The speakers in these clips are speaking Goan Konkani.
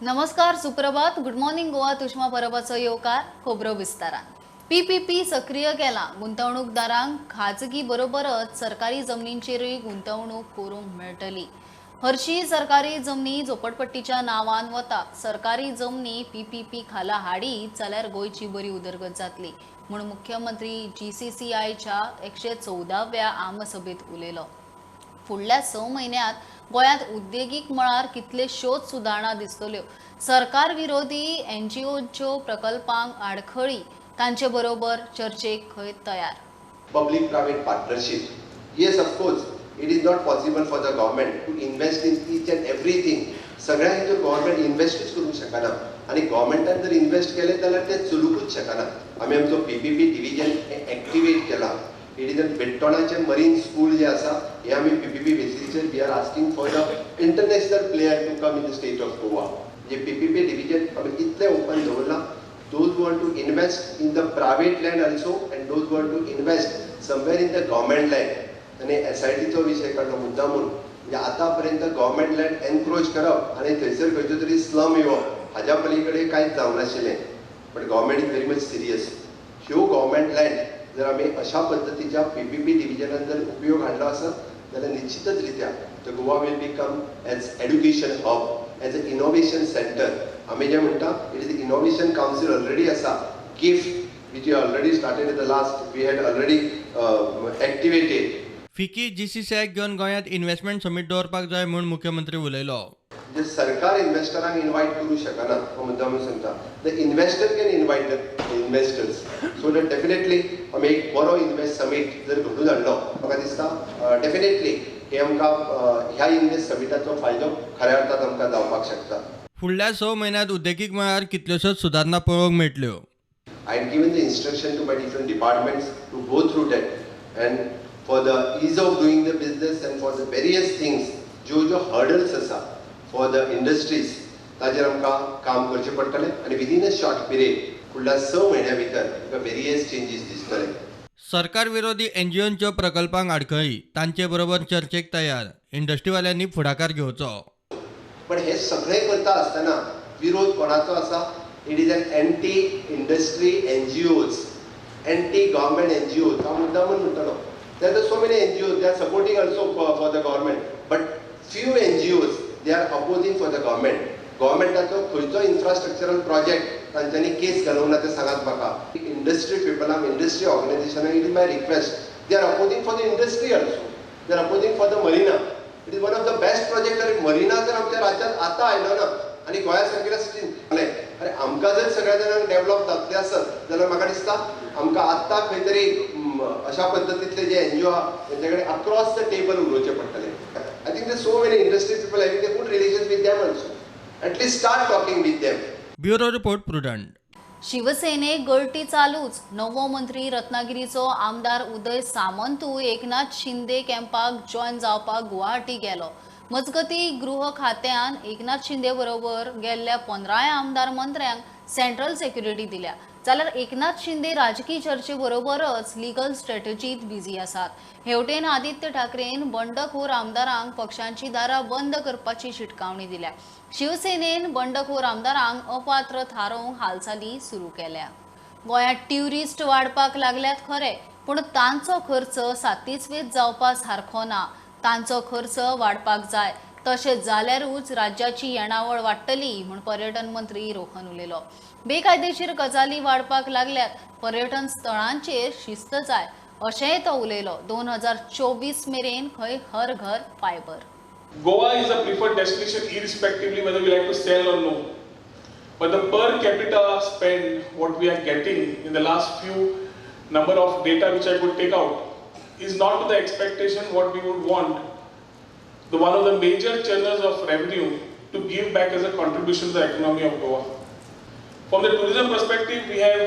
नमस्कार, सुप्रभात, गुड मॉर्निंग गोवा. सुषमा परबाचो येवकार खबरो विस्तारान. पीपीपी सक्रिय केला. गुंतवणूकदारांक खाजगी बरोबरच सरकारी जमनींचेरूय गुंतवणूक करूंक मेळटली. हरशी सरकारी जमनी झोपडपट्टीच्या नांवान वता. सरकारी जमनी पीपीपी खाला हाडीत जाल्यार गोंयची बरी उदरगत जातली म्हूण मुख्यमंत्री जीसीसीआयच्या 114व्या आमसभेत उलयलो. फुडल्या 6 म्हयन्यांत गोंयांत उद्देगीक मळार कितल्योश्योच सुदारणा दिसतल्यो. सरकार विरोधी एनजीओच्यो प्रकल्पांक आडखळी, तांचे बरोबर चर्चेक खंय तयार. Public private partnership. Yes, of course, it is not possible for the government to invest in each and everything. सगळ्या हितून गव्हर्मेंट इन्व्हेस्टूच करूंक शकना आनी गव्हर्मेंटान जर इन्व्हेस्ट केलें जाल्यार तें चलुकूच शकना. आमी आमचो पीपीपी डिविजन एक्टिवेट केला. It is an बेट्टोणाचें मरीन स्कूल जें आसा हें आमी पीपीपी बेसीसचेर we are asking for the international player to come in the state of Goa. म्हणजे पीपीपी डिविजन आमी इतलें ओपन दवरलां, those who want to invest in the private land also and those who want to invest somewhere in the government land. आनी एसआयटीचो विशय काडलो मुद्दाम म्हणून, म्हणजे आतां पर्यंत गव्हर्मेंट लँड एनक्रोच करप आनी थंयसर खंयचो तरी स्लम येवप हाज्या पली कडेन कांयच जावनाशिल्लें. But government is very much serious. ह्यो गव्हर्मेंट लँड जर आमी अशा पद्दतीच्या पीपीपी डिविजनान जर उपयोग हाडलो आसत जाल्यार निश्चितच रित्या the Goa will become as education hub, as a innovation center. आमी जें म्हणटा, it is innovation council already आसा, GIFT, which you already started the last, we had already activated. FICCI जीसीसीआयक घेवन गोंयांत इन्व्हेस्टमेंट समीट दवरपाक जाय म्हूण मुख्यमंत्री उलयलो. म्हणजे सरकार इन्व्हेस्टरांक इन्वायट करूं शकना, हांव मुद्दाम सांगता. The investor can invite the investors, so that definitely आमी एक बरो इन्व्हेस्ट समीट जर घडून हाडलो, म्हाका दिसता डेफिनेटली हे आमकां ह्या इन्व्हेस्ट समिटाचो फायदो खऱ्या अर्थान आमकां जावपाक शकता. फुडल्या 6 म्हयन्यांत उद्देगीक मळार कितल्योश्योच सुदारणा पळोवंक मेळटल्यो. I had given the instruction to my different departments to go through that and for the ease of doing the business and for the various things, ज्यो ज्यो hurdles आसा for the industries, ताजेर आमकां काम करचें पडटलें आनी विदीन अ शॉर्ट पिरियड फुडल्या 6 म्हयन्या भितर आमकां वेरियस चेंजीस दिसतले. सरकार विरोधी एनजीओंच्यो प्रकल्पांक आडखळी, तांचे बरोबर चर्चेक तयार. इंडस्ट्रीवाल्यांनी फुडाकार घेवचो. पण हे सगळें करता आसतना विरोध कोणाचो आसा? It is an anti industry NGOs, anti government NGOs. हांव मुद्दामून म्हणटलो, there are so many NGOs, they are supporting also for the government, but few NGOs, they are opposing for the government. गव्हर्मेंटाचो खंयचो इन्फ्रास्ट्रक्चरल प्रोजेक्ट तांच्यांनी केस घालूंक ना तें सांगात म्हाका. इंडस्ट्री पिपलांक, इंडस्ट्री ऑर्गनायझेशनाक it is my request, they are opposing for the industry also, they are opposing for the marina. It is one of the best project. अरे मरिना जर आमच्या राज्यात आतां आयलो ना आनी गोंया सारकेल्या सिटीन, अरे आमकां जर सगळ्या जाणांक डेवलप जातलें आसत जाल्यार म्हाका दिसता आमकां आत्तां खंय तरी अशा पद्दतींतले जे एनजीओ आहा तेंचे कडेन अक्रॉस the table उलोवचें पडटलें. I think there so many industry people having a good relations with them also, at least start talking with them. Bureau report, Prudent. शिवसेनेक गळटी चालूच. नवो मंत्री रत्नागिरीचो आमदार उदय सामंतू एकनाथ शिंदे कॅम्पाक जॉयन जावपाक गुवाहाटी गेलो. मजगती, गृह खात्यान एकनाथ शिंदे बरोबर गेल्ल्या 15 आमदार मंत्र्यांक सेंट्रल सेक्युरिटी दिल्या. जाल्यार एकनाथ शिंदे राजकीय चर्चे बरोबरच लिगल स्ट्रॅटजीत बिझी आसात. हेवटेन आदित्य ठाकरेन बंडखोर आमदारांक पक्षांची दारां बंद करपाची शिटकावणी दिल्या. शिवसेनेन बंडखोर आमदारांक अपात्र थारोवंक हालचाली सुरू केल्या. गोंयांत ट्युरिस्ट वाडपाक लागल्यात खरे, पूण तांचो खर्च सातीस्वेत जावपा सारको ना. तांचो खर्च वाडपाक जाय, तशें जाल्यारूच राज्याची येणावळ वाडटली म्हूण पर्यटन मंत्री रोहन उलयलो. बेकायदेशीर गजाली वाडपाक लागल्यात, पर्यटन स्थळांचेर शिस्त जाय अशेंय तो उलयलो. 2024 मेरेन खंय हर घर fibre. Goa is a preferred destination irrespectively whether we like to sell or no. But the per capita spend what we are getting in the last few number of data which I could take out is not to the expectation what we would want. The one of the major channels of revenue to give back as a contribution to the economy of Goa. From the tourism perspective, we have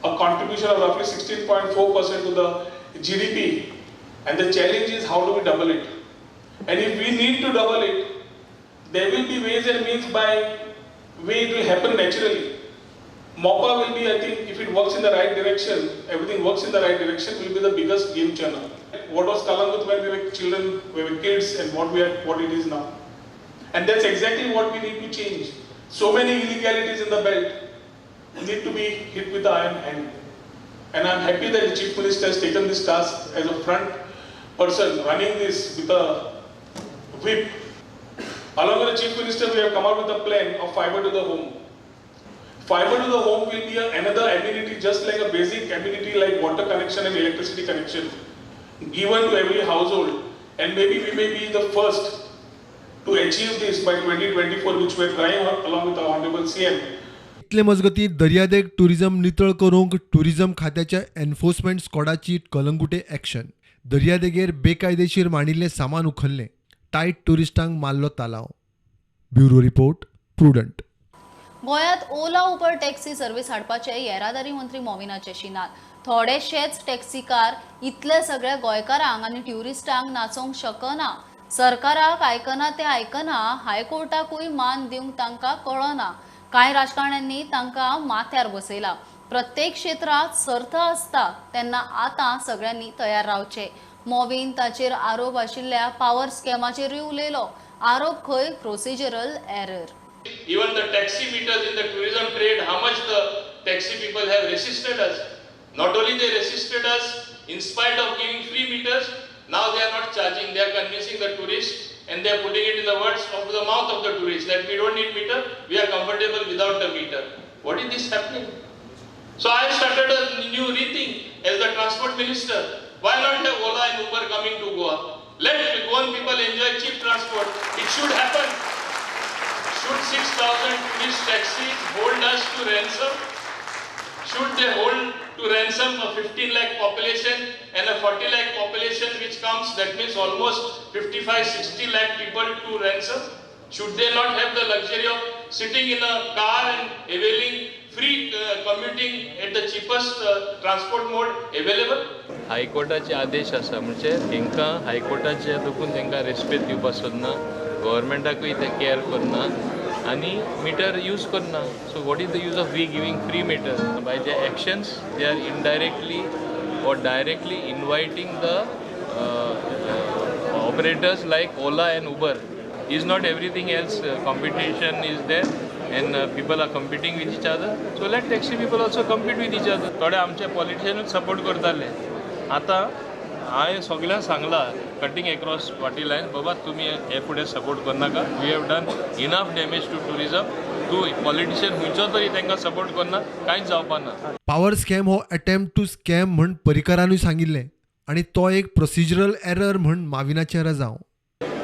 a contribution of roughly 16.4% to the GDP, and the challenge is how do we double it? And if we need to double it, there will be ways and means by way it will happen naturally. MOPA will be, I think, if it works in the right direction, everything works in the right direction, will be the biggest game changer. What was Kalangut when we were children, we were kids, and what it is now. And that's exactly what we need to change. So many illegalities in the belt need to be hit with the iron hand. And I'm happy that the Chief Minister has taken this task as a front person running this with a whip. Along with the Chief Minister, we have come out with a plan of fiber to the home. Fiber to the home will be another amenity, just like a basic amenity like water connection and electricity connection given to every household. And maybe we may be the first to achieve this by 2024, which we are trying along with our Honorable CM. इतले मजगती दर्यादेग टुरिझम नितळ करूंक टुरिझम खात्याच्या एन्फोर्समेंट स्क्वॉडाची कलंगुटे एक्शन. दर्यादेगेर बेकायदेशीर मांडिल्लें सामान उखल्लें. टायट ट्युरिस्टांक मारलो तालाव. Bureau report, Prudent. गोंयांत ओला उबर टॅक्सी सर्वीस हाडपाचे येरादारी मंत्री मोविनाचे शिनात. थोडेशेच टॅक्सीकार इतले सगळ्या गोंयकारांक आनी ट्युरिस्टांक नाचोवंक शकना. सरकाराक आयकना ते आयकना, हायकोर्टाकूय मान दिवंक तांकां कळना. कांय राजकारण्यांनी तांकां माथ्यार बसयला. प्रत्येक क्षेत्रांत सर्त आसता तेन्ना आतां सगळ्यांनी तयार रावचें. मोविन ताचेर आरोप आशिल्ल्या पावर स्कॅमाचेरूय उलयलो. आरोप खंय Procedural error. Even the taxi meters in the tourism trade, how much the taxi people have resisted us. Not only they resisted us, in spite of giving free meters, now they are not charging, they are convincing the tourists and they are putting it in the words of the mouth of the tourists that we don't need meter, we are comfortable without the meter. What is this happening? So I have started a new rethink as the transport minister. Why not have Ola and Uber coming to Goa? Let Goan people enjoy cheap transport. It should happen. Should 6,000 tourist taxis hold us to ransom? Should they hold to ransom a 15 lakh population and a 40 lakh population which comes, that means almost 55-60 lakh people to ransom? Should they not have the luxury of sitting in a car and availing free commuting at the cheapest transport mode available? हायकोर्टाचे आदेश आसा, म्हणजे तांकां हायकोर्टाचे देखून तांकां रेस्पेद दिवपाक सोदना, गव्हर्मेंटाकूय ते केअर करना आनी मिटर यूज करना. So what is the use of we giving free meter? By the actions they are indirectly or directly inviting the operators like Ola and Uber. Is not everything else competition is there and people are competing with each other. So let taxi people also compete with each other. थोडे आमचे पॉलिटिशियनूच सपोर्ट करताले. आतां हांवें सगल्यांक सांगलां कटींग एक्रॉस पार्टी लायन, बाबा तुमी हे फुडें सपोर्ट करनाका. We have done enough damage to tourism. तूं पॉलिटिशियन खंयचो तरी तांकां सपोर्ट करना, कांयच जावपा ना. पावर स्कॅम हो अटेम्प्ट टू स्कॅम म्हण परिकरानूय सांगिल्लें आनी तो एक प्रोसिजरल एरर म्हण माविनाचें रजांव.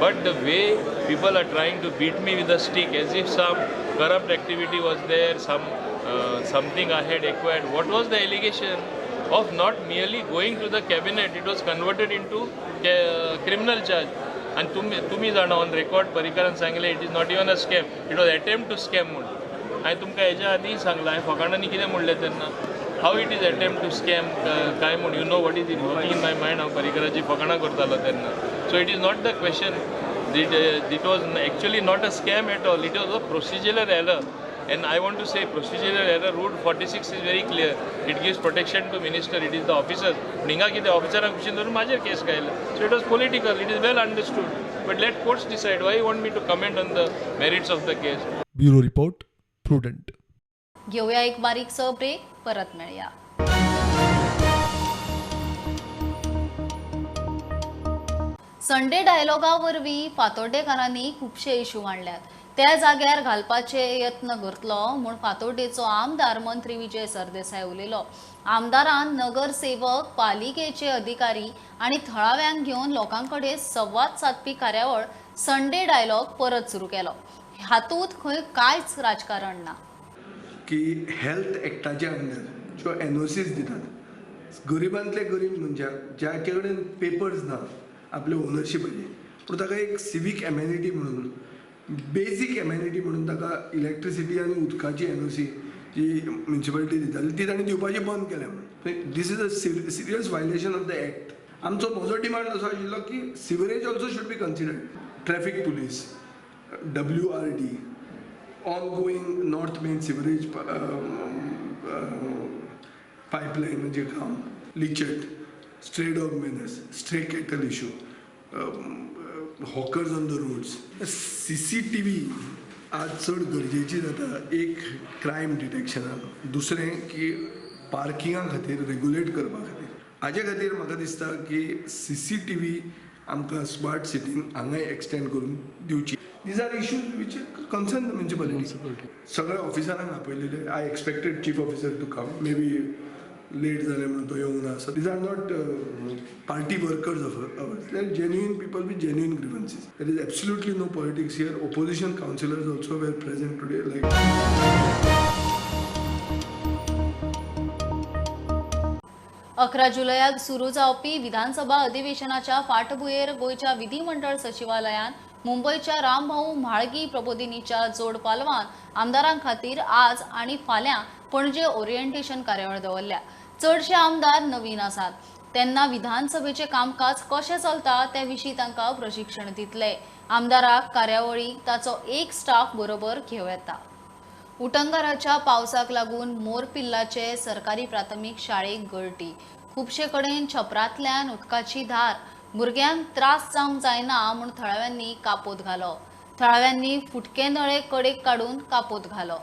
But the way people are trying to beat me with a stick, as if some corrupt activity was there, something I had acquired. What was the allegation of not merely going to the cabinet? It was converted into criminal charge. And tumi jana on record Parrikaran सांगले it is not even a scam, it was attempt to scam म्हणून. हांवें तुमकां हेज्या आदीं सांगलां, हांवें फकाणांनी कितें म्हणलें तेन्ना, how it is attempt to scam काय म्हूण, you know what is working in my mind. हांव पर्रीकराची फकाणां करतालो तेन्ना. So it is not the question. It was actually not a scam at all. It was a procedural error. And I want to say procedural error, Rule 46 is very clear. It gives protection to minister, it is the officers. हिंगा कितें ऑफिसरांक कुशीन धरून म्हाजेर केस घायला. So it was political, it is well understood. But let courts decide. Why you want me to comment on the merits of the case? Bureau report, Prudent. घेऊया एक बारीकसो ब्रेक, परत मेळया. संडे डायलॉगा वरवीं फातोड्डेकारांनी खुबशे इशू मांडल्यात. त्या जाग्यार घालपाचे यत्न करतलो म्हूण फातोड्डेचो आमदार मंत्री विजय सरदेसाय उलयलो. आमदारान नगरसेवक, पालिकेचे अधिकारी आनी थळाव्यांक घेवन लोकां कडेन संवाद सादपी कार्यावळ संडे डायलॉग परत सुरू केलो. हातूंत खंय कांयच राजकारण ना. की हेल्थ एक्टाच्या अंडर ज्यो एनओसीज दितात गरिबांतले गरीब मनशाक ज्याचे कडेन पेपर्स ना आपले ओनरशिपाचे, पूण ताका एक सिवीक एमेनिटी म्हणून, बेजीक एमेनिटी म्हणून ताका इलेक्ट्रिसिटी आनी उदकाची एनओसी जी म्युनिसिपालिटी दिताली ती तांणी दिवपाची बंद केल्या म्हणून. This is a serious violation of the act. आमचो म्हजो डिमांड असो आशिल्लो की sewerage also should be considered. Traffic police, WRD, ongoing north main sewerage pipeline म्हणजे काम, लिचट, stray dog menace, stray cattle issue, hawkers on the roads, CCTV आज चड गरजेची जाता. एक क्रायम डिटेक्शनाक, दुसरें की पार्किंगा खातीर रेगुलेट करपा खातीर. हाजे खातीर म्हाका दिसता की CCTV आमकां स्मार्ट सिटीन हांगाय एक्सटेंड करून दिवची. These are issues which concern the municipality. सगळ्या ऑफिसरांक आपयलेले. I expected chief officer to come, maybe late जालें म्हणून तो येवंक ना. So these are not party workers of ours, they are genuine people with genuine grievances. There is absolutely no politics here. Opposition councillors also were present today. Like 11 जुलयाक सुरू जावपी विधानसभा अधिवेशनाच्या फाटभुंयेर गोंयच्या विधिमंडळ सचिवालयान मुंबयच्या रामभाऊ म्हाळगी प्रबोधिनीच्या जोड पालवान आमदारां खातीर आज आनी फाल्यां पणजे ओरिएंटेशन कार्यावळ दवरल्या. चडशे आमदार नवीन आसात तेन्ना विधानसभेचें कामकाज कशें चलता ते विशीं तांकां प्रशिक्षण दितले. आमदाराक कार्यावळीक ताचो एक स्टाफ बरोबर घेवं येता. उटंगाराच्या पावसाक लागून मोरपिल्लाचे सरकारी प्राथमीक शाळेक गळटी. खुबशे कडेन छपरांतल्यान उदकाची धार. भुरग्यांक त्रास जावंक जायना म्हूण थळाव्यांनी कापोत घालो. थळाव्यांनी फुटके नळे कडेक काडून कापोत घालो.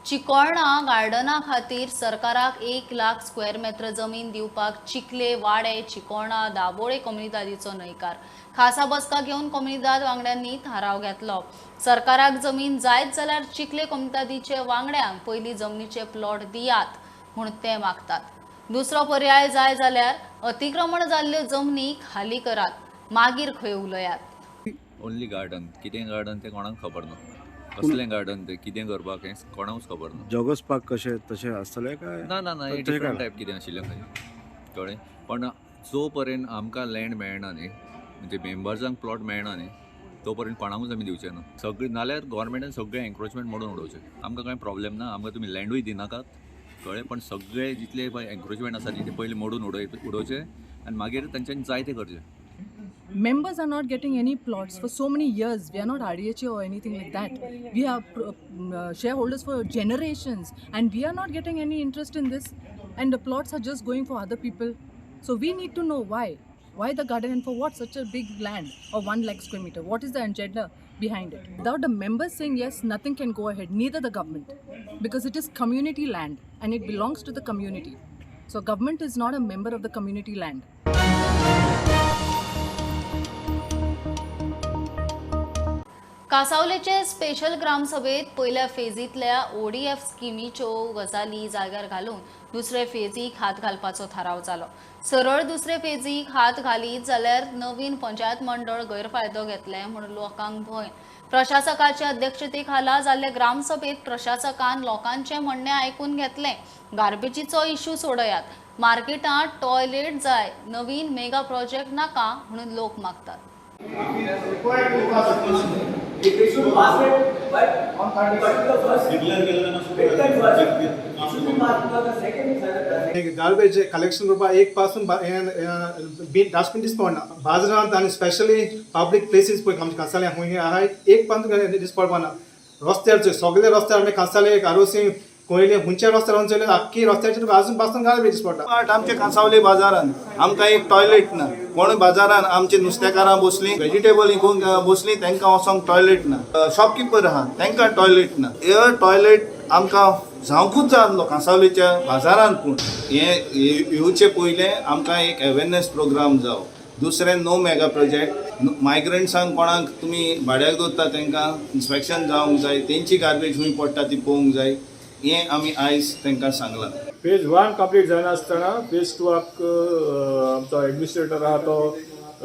चिकोळणा गार्डना खातीर सरकाराक 1 लाख स्क्वेअर मेत्र जमीन दिवपाक चिखले, वाडे, चिकोळणा, दाबोळे कोमुनिदादीचो न्हयकार. खासा बसका घेवन कोमुनिदाद वांगड्यांनी थाराव घेतलो. सरकाराक जमीन जायत जाल्यार चिखले कोमुनिदादीचे वांगड्यांक पयलीं जमनीचे प्लॉट दियात म्हूण ते मागतात. दुसरो पर्याय जाय जाल्यार अतिक्रमण जाल्ल्यो जमनी खाली करात, मागीर खंय उलयात. ओनली गार्डन, कितें गार्डन तें कोणाक खबर ना, कसलें गार्डन तें, कितें करपाक हें कोणाकूच खबर ना. जॉगर्स पार्क कशें तशें आसतलें काय ना? ना ना, हें डिफरंट टायप कितें आशिल्लें खंय, कळ्ळें. पण जो पर्यंत आमकां लँड मेळना न्ही, म्हणजे मेंबर्सांक प्लॉट मेळना न्ही, तो पर्यंत कोणाकूच आमी दिवचे ना. सगळें नाल्यार गव्हर्मेंटान सगळें एन्क्रोचमेंट मोडून उडोवचें. आमकां कांय प्रॉब्लेम ना, आमकां तुमी लँडूय दिनाकात, कळ्ळें. पण सगळे जितले पळय एन्क्रोचमेंट आसा न्ही ते पयलीं मोडून उडोवचे आनी मागीर तांच्यानी जाय तें करचें. Members are not getting any plots for so many years. We are not RDHA or anything like that. We are shareholders for generations and we are not getting any interest in this, and the plots are just going for other people. So we need to know why. Why the garden and for what such a big land of 1 lakh square meter? What is the agenda behind it? Without the members saying yes, nothing can go ahead, neither the government, because it is community land and it belongs to the community. So government is not a member of the community land. कासावलेचे स्पेशल ग्रामसभेत पयल्या फेजींतल्या ओडीएफ स्किमीच्यो गजाली जाग्यार घालून दुसरे फेजीक हात घालपाचो थाराव जालो. सरळ दुसरे फेजीक हात घालीत जाल्यार नवीन पंचायत मंडळ गैरफायदो घेतले म्हूण लोकांक भंय. प्रशासकाच्या अध्यक्षतेखाला जाल्ले ग्रामसभेत प्रशासकान लोकांचें म्हणणें आयकून घेतलें. गार्बेजीचो इश्यू सोडयात, मार्केटांत टॉयलेट जाय, नवीन मेगा प्रोजेक्ट नाका म्हणून लोक मागतात. It should pass it, but on the first, it should be passed because the second is another. Garbage collection करपा एक पासून डस्टबीन दिसपा ना बाजारांत आनी स्पेशली पब्लीक प्लेसीस पळय आमचे कांसावले खंय आहाय एक पासून दिसपा ना. रस्त्यार सगळे रस्त्यार आमी कांसावले आरोसी कोयले खंयच्या रस्त्यार वचले आख्खी रस्त्याचेर अजून पासून गार्बेज दिसपा. आमच्या कांसावले बाजारान आमकां एक टॉयलेट ना. कोण बाजारान आमचे नुस्तेकारां बसलीं, वेजिटेबल विकूंक बसलीं, तांकां वचोंक टॉयलेट ना. शॉपकिपर आहा तांकां टॉयलेट ना. हे टॉयलेट आमकां जावंकूच जाय आसलो कांसावलेच्या बाजारान. पूण हें येवचे पयलें आमकां एक अवेरनेस प्रोग्राम जावं. दुसरें नो मेगा प्रोजेक्ट. मायग्रंट्सांक कोणाक तुमी भाड्याक दवरता तांकां इन्स्पेक्शन जावंक जाय, तेंची गार्बेज खंय पडटा ती पळोवंक जाय. हें आमी आयज तांकां सांगलां. फेज 1 कंप्लीट जायनासतना फेज 2 आमचो एडमिनिस्ट्रेटर आहा तो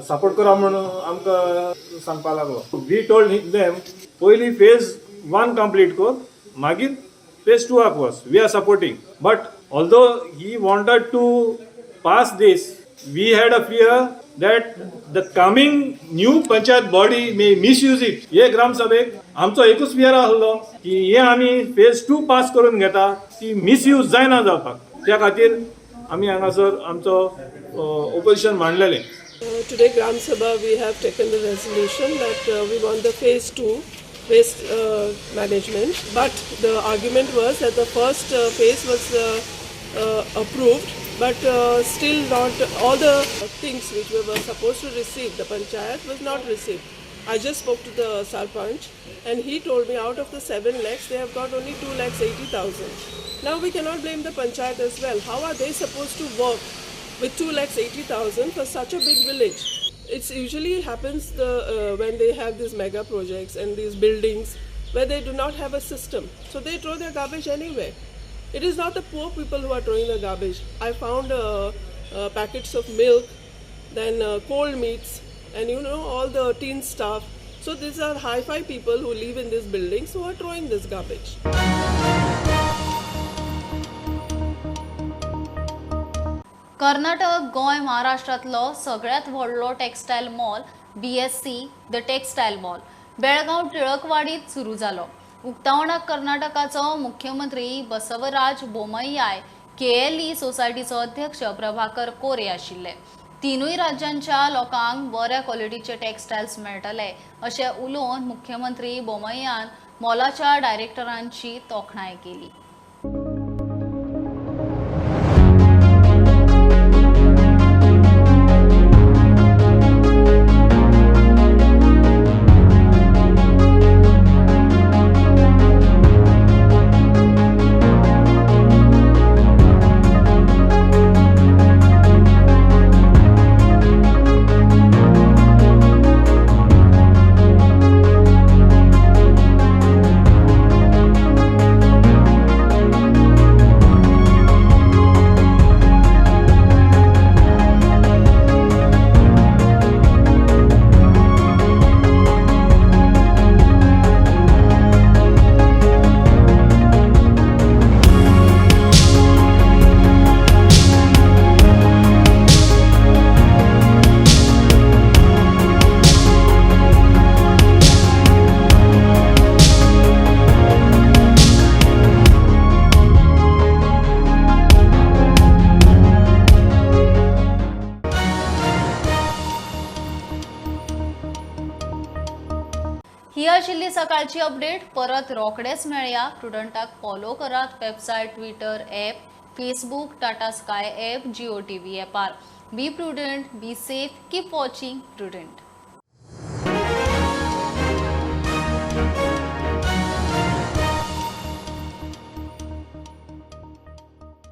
सपोर्ट करा म्हणून आमकां सांगपाक लागलो. We told them पयलीं फेज 1 कंप्लीट कर, मागीर फेज 2 वच. We are supporting, but although he wanted to pass this, we had a fear that the coming new panchayat body may misuse it. हे ग्रामसभेक आमचो एकूच फियर आसलो की हे आमी फेज 2 पास करून घेता ती मिसयूज जायना जावपाक. त्या खातीर आमी हांगासर आमचो opposition मांडलेलें. Today Gram Sabha we have taken the resolution that we want the phase 2 waste management, but the argument was that the first phase was approved, but still not all the things which we were supposed to receive, the panchayat was not received. I just spoke to the Sarpanch and he told me out of the 7 lakhs they have got only 2,80,000. Now we cannot blame the panchayat as well. How are they supposed to work with 2,80,000 for such a big village? It's usually happens when they have these mega projects and these buildings where they do not have a system. So they throw their garbage anywhere. It is not the poor people who are throwing the garbage. I found packets of milk, then cold meats, and you know, all the tin stuff. So these are hi-fi people who live in these buildings who are throwing this garbage. Karnataka, Goa, महाराष्ट्रांतलो सगळ्यात व्हडलो textile mall BSC the textile mall Belgaum टिळकवाडीत सुरू जालो. उक्तावणाक कर्नाटकाचो मुख्यमंत्री बसवराज बोमय्याय, केएलई सोसायटीचो अध्यक्ष प्रभाकर कोरे आशिल्ले. तिनूय राज्यांच्या लोकांक बऱ्या क्वॉलिटीचे टेक्सटायल्स मेळटले अशें उलोवन मुख्यमंत्री बोमय्यान मॉलाच्या डायरेक्टरांची तोखणाय केली. ही आशिल्ली सकाळची अपडेट. परत रोखडेच मेळया. प्रुडंटाक फॉलो करात website, Twitter, app, Facebook, Tata Sky app, Jio TV ॲपार. Be prudent, be safe, keep watching Prudent.